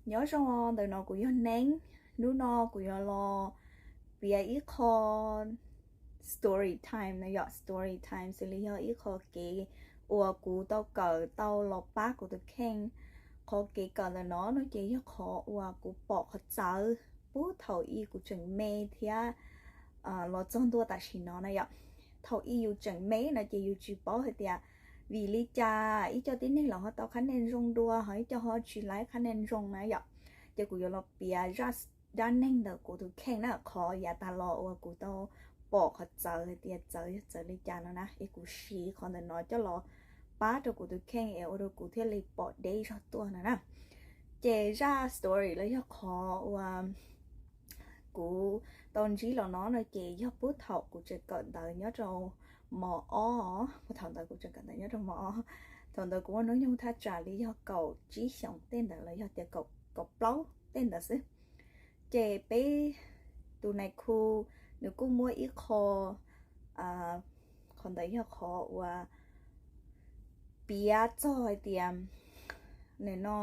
Nyob zoo, ntawm no kuv yog Neeb. Hnub no kuv yuav los piav ib qho story time no yom. Story time xws li yog ib qho kev uas kuv tau kawm tau los pab kuv tus kheej. Qhov kev kawm ntawm no no ces yog qhov uas kuv pom qhov txawv puag thaum ub kuv tseem me thiab los txog ntua tam sim no na yom. Thaum ub yus tseem me no ces yus tsis paub hais tias vim li cas ib co tib neeg los ho tau qhab nia zoo dua, ho ib co ho tsis tau qhab nia zoo na yom. Ces kuv yuav los piav zaj dab neeg ntawm kuv tus kheej na, qhov yav tas los uas kuv tau pom qhov txawv hais tias txawv yog txawv li cas no na, es kuv siv qhov ntawm no coj los pab rau kuv tus kheej es ua rau kuv thiaj li pom deb zog tuaj no na. Ces zaj story los yog qhov uas kuv tau ntsib los no no ces yog puag thaum kuv tseem kawm ntawv nyob rau mos ob, puag thaum ntawd kuv tseem kawm ntawv nyob rau mos ob. Thaum ntawd kuv muaj hnub nyoog thaj tsam li yog kaum tsib xyoos tej ntawd los yog tias kaum plaub tej ntawd xwb. Ces peb tus nais khu nws kuj muab ib qho, qhov ntawd yog qhov uas piav txog hais tias, no,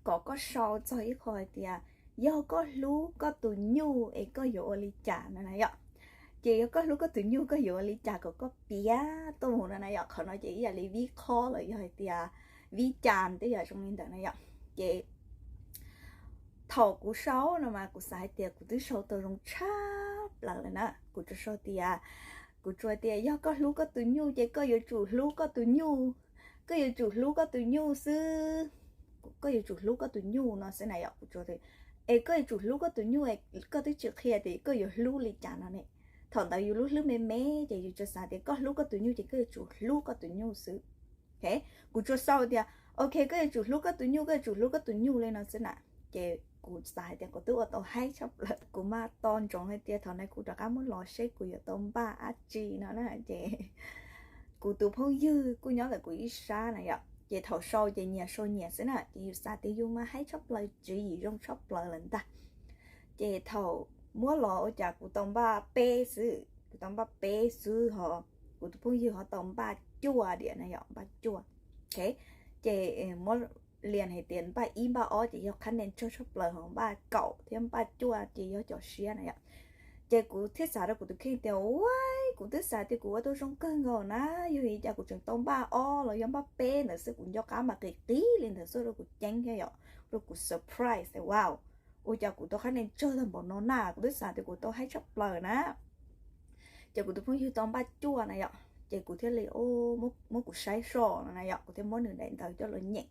kom koj sau txog ib qho hais tias yog koj hlub koj tus nyuj es koj yuav ua li cas no na yom. Ces yog koj hlub koj tus nyuj koj yuav ua li cas kom koj piav tuaj mus no na yom. Qhov no ces ib yam li vib qhob los yog hais tias vib cas tej yam zoo li ntawd na yom. Ces thaum kuv sau no mas kuv xav hais tias kuv twb sau tau zoo tshaj plaws lawm na. Kuv tsuas sau tias, kuv tsuas tias yog koj hlub koj tus nyuj ces koj yuav tsum hlub koj tus nyuj, koj yuav tsum hlub koj tus nyuj xwb, koj yuav tsum hlub koj tus nyuj no xwb na yom. Kuv tsuas, es koj yuav tsum hlub koj tus nyuj es koj twb tsis qhia tias koj yuav hlub li cas no ne. Thaum ntawd yus lub hlwb me me ces yus tsuas xav tias koj hlub koj tus nyuj ces koj yuav tsum hlub koj tus nyuj xwb. Kuv tsuas sau tias ok, koj yuav tsum hlub koj tus nyuj, koj yuav tsum hlub koj tus nyuj li no xwb na. Ces kuv xav hais tias kuv twb ua tau haib tshaj plaws, kuv mam to ntsoov hais tias thaum nais khu rov qab muab los seb kuv yuav tau npaj dab tsi no na. Ces kuv tus phooj ywg kuj nyob ntawm kuv ib sab na yom. Ces thaum sau ces nyias sau nyias xwb na, ces yus xav tias yus mas haib tshaj plaws, tswv yim zoo tshaj plaws lawm ntag. Ces thaum muab los ua cas kuv tau npaj peb xwb, kuv tau npaj peb xwb ho kuv tus phooj ywg ho tau npaj cuaj diam na yom, npaj cuaj. Ces muab lias hais tias npaj ib npaj ob ces yog qhab nia tsawg tshaj plaws, ho npaj kaum thiab npaj cuaj ces yog cov siab na yom. Ces kuv thiaj xav rau kuv tus kheej tias ua, kuv twb xav tias kuv ua tau zoo kawg nkaus na, yog li cas kuv tseem tau npaj ob los yog npaj peb ntawd xwb, kuv nco qab mas qis qis li ntawd xwb, rau kuv ceeb thiab yom, rau kuv surprise tias wow, ua cas kuv tau qhab nia tsawg tag npaum no na, kuv twb xav tias kuv tau haib tshaj plaws na. Ces kuv tus phooj ywg tau npaj cuaj na yom, ces kuv thiaj li muab kuv saib so no na yom, kuv thiaj muab nws daim ntawv coj los nyeem.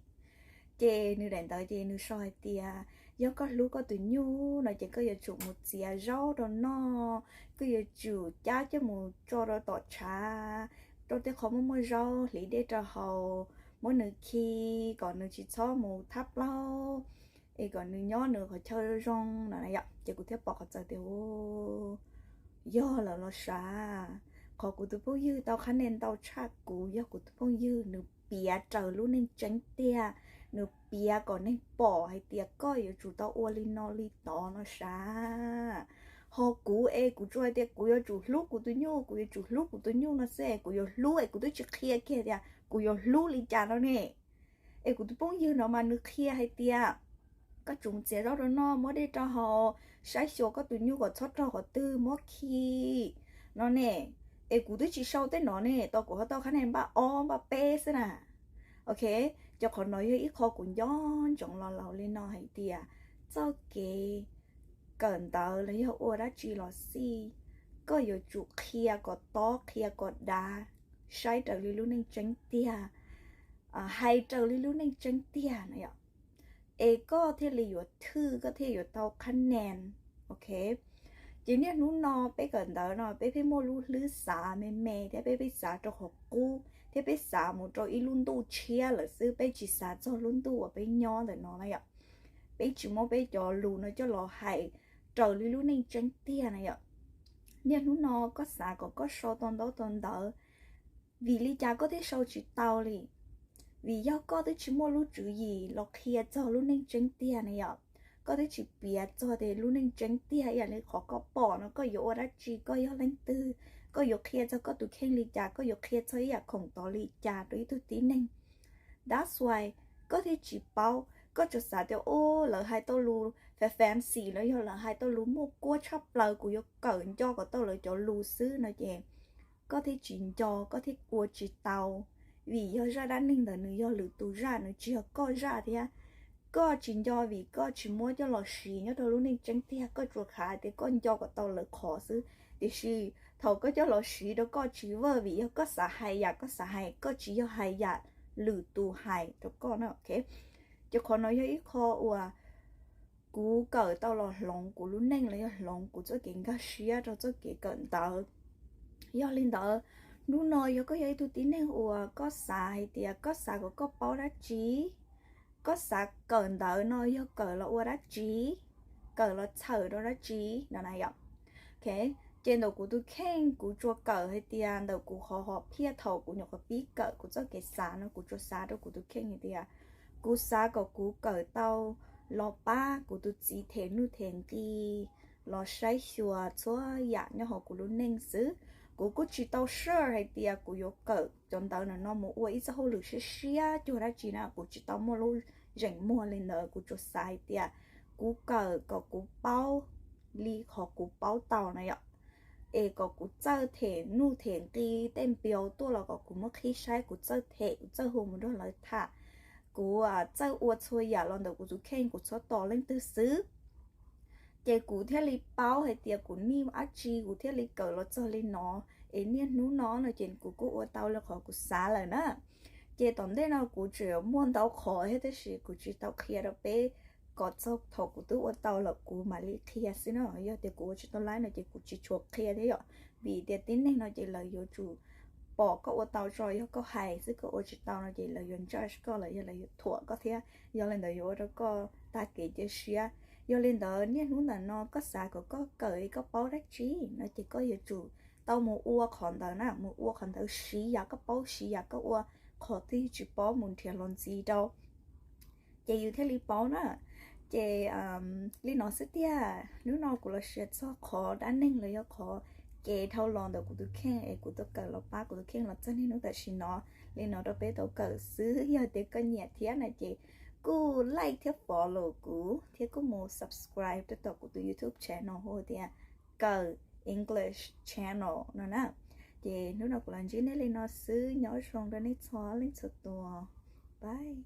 Ces nws daim ntawv ces nws sau hais tias yog koj hlub koj tus nyuj no ces koj yuav tsum mus txiav zaub rau noj, koj yuav tsum cab coj mus tso rau tom tshav, rau tej qhov muaj muaj zaub, hliv dej rau haus, muab nws khi kom nws tsis txhob mus thab plaub, es kom nws nyob nws qhov chaw zoo no na yom. Ces kuv thiaj pom qhov txawv tias yog lawm los sav, qhov kuv tus phooj ywg tau qhab nia ntau tshaj kuv yog kuv tus phooj ywg nws piav raws lub neej tseeb tiag, nws piav kom neeg pom hais tias koj yuav tsum tau ua li no li tod no sav. Ho kuv es kuv tsuas hais tias kuv yuav tsum hlub kuv tus nyuj, kuv yuav tsum hlub kuv tus nyuj no xwb, kuv yuav hlub es kuv twb tsis qhia kiag tias kuv yuav hlub li cas no ne. Es kuv tus phooj ywg no mas nws qhia hais tias koj tsum txiav zaub rau noj, muab dej rau haus, saib xyuas koj tus nyuj kom txhob raug qhov twg muab khi no ne. Es kuv twb tsis sau tej no ne, tos kuv ho tau qhab nia npaj ob npaj peb xwb na. Ok, ces qhov no yog ib qho kuv nco ntsoov los laus li no hais tias txoj kev kawm ntawv los yog ua dab tsi los xij, koj yuav tsum qhia kom tob qhia kom dav, saib raws li lub neej tseeb tiag, hais raws li lub neej tseeb tiag na yom, es koj thiaj li yuav thwj, koj thiaj yuav tau qhab nia. Ok, ces niaj hnub no peb kawm ntawv no peb pheej muaj lub hlwb xav me me thiab peb pheej xav rau qhov qub thiab peb xav mus rau ib lub ntuj tshiab lawm xwb, peb tsis xav txog lub ntuj uas peb nyob ntawm no na yom. Peb tsis muab peb cov lus no coj los hais raws li lub neej tseeb tiag na yom. Niaj hnub no koj xav kom koj sau tau ntaub tau ntawv, vim li cas koj thiaj sau tsis tau li? Vim yog koj twb tsis muaj lub tswv yim los qhia txog lub neej tseeb tiag na yom. Koj twb tsis piav txog tias lub neej tseeb tiag ib yam li qhov koj pom no koj yuav ua dab tsi, koj yog leej twg, koj yuav qhia txog koj tus kheej li cas, koj yuav qhia txog ib yam khoom tod li cas rau ib tug tib neeg. That's why koj thiaj tsis paub, koj tsuas xav tias u, lawv hais tau lus fancy los yog lawv hais tau lus muaj kuab tshaj plaws, kuv yuav kawm nco kom tau lawv cov lus xwb no ces koj thiaj tsis nco, koj thiaj ua tsis tau. Vim yog zaj dab neeg ntawd nws yog lwm tus zaj, nws tsis yog koj zaj thiab. Koj tsis nco vim koj tsis muab coj los siv nyob rau lub neej tseeb tiag, koj tsuas xav tias koj nco kom tau lawv qhov xwb. Tiam sis thaum koj coj los siv rau koj tsis work vim yog koj xav hais yam koj xav hais, koj tsis yog hais yam lwm tus hais rau koj na. Ces qhov no yog ib qho uas kuv kawm tau los hloov kuv lub neej los yog hloov kuv txoj kev nkag siab rau txoj kev kawm ntawv. Yog li ntawd, hnub no yog koj yog ib tug tib neeg uas koj xav hais tias koj xav kom koj paub dab tsi, koj xav kawm ntawv no yog kawm los ua dab tsi, kawm los txhawm rau dab tsi no na yom. Ces ntawm kuv tus kheej kuv tsuas kawm hais tias ntawm kuv qhov hom phiaj thaum kuv nyuam qhuav pib kawm kuv txoj kev xav no kuv tsuas xav rau kuv tus kheej hais tias kuv xav kom kuv kawm tau los pab kuv tus txiv them nuj them nqi, los saib xyuas txhua yam nyob hauv kuv lub neej xwb. Kuv kuj tsis tau sure hais tias kuv yuav kawm cov ntawv no mus ua ib txoj hauj lwm siab siab cuag dab tsi na, kuv tsis tau muaj lub zeem muag li ntawd. Kuv tsuas xav hais tias kuv kawm kom kuv paub li qhov kuv paub tau na yom, es kom kuv txawj them nuj them nqi, tej npiau tuaj los kom kuv muab qhib saib, kuv txawj them, kuv txawj hu mus nrog lawv tham, kuv txawj ua txhua yam los ntawm kuv tus kheej, kuv txhob tos leej twg xwb. Ces kuv thiaj li paub hais tias kuv nij dab tsi, kuv thiaj li kawm los txog li no. Es niaj hnub no no ces kuv kuj ua tau li qhov kuv xav lawm na. Ces tom ntej no kuv tseem muaj ntau qhov thiab tab sis kuv tsis tau qhia rau peb, kom txog thaum kuv twb ua tau lawm kuv mam li qhia xwb no. Yog tias kuv ua tsis tau laib no ces kuv tsis tshua qhia thiab yom, vim tias tib neeg no ces lawv yuav tsum pom koj ua tau tso, yog koj hais xwb koj ua tsis tau no ces lawv yuav judge koj los yog lawv yuav thuam koj thiab, yog li ntawd yuav ua rau koj tag kev cia siab. Yog li ntawd niaj hnub ntawm no koj xav kom koj kawm, koj paub dab tsi no ces koj yuav tsum tau mus ua qhov ntawd na, mus ua qhov ntawd, siv yam koj paub, siv yam koj ua, qhov twg tsis paub mus nrhiav los ntxiv rau, ces yus thiaj li paub na. Ces li no xwb tiag, hnub no kuv los share txog qhov dab neeg los yog qhov kev dhau los ntawm kuv tus kheej es kuv tau kawm los pab kuv tus kheej los txog niaj hnub tam sim no. Li no rau peb tau kawm xwb, yog tias koj nyiam thiab na ces kuj like thiab follow kuv thiab kuj mus subscribe rau tom kuv tus YouTube channel hu tias Kawm English Channel no na. Ces hnub no kuv los ntsib nej li no xwb, nyob zoo rau nej txhua leej txhua tus, bye.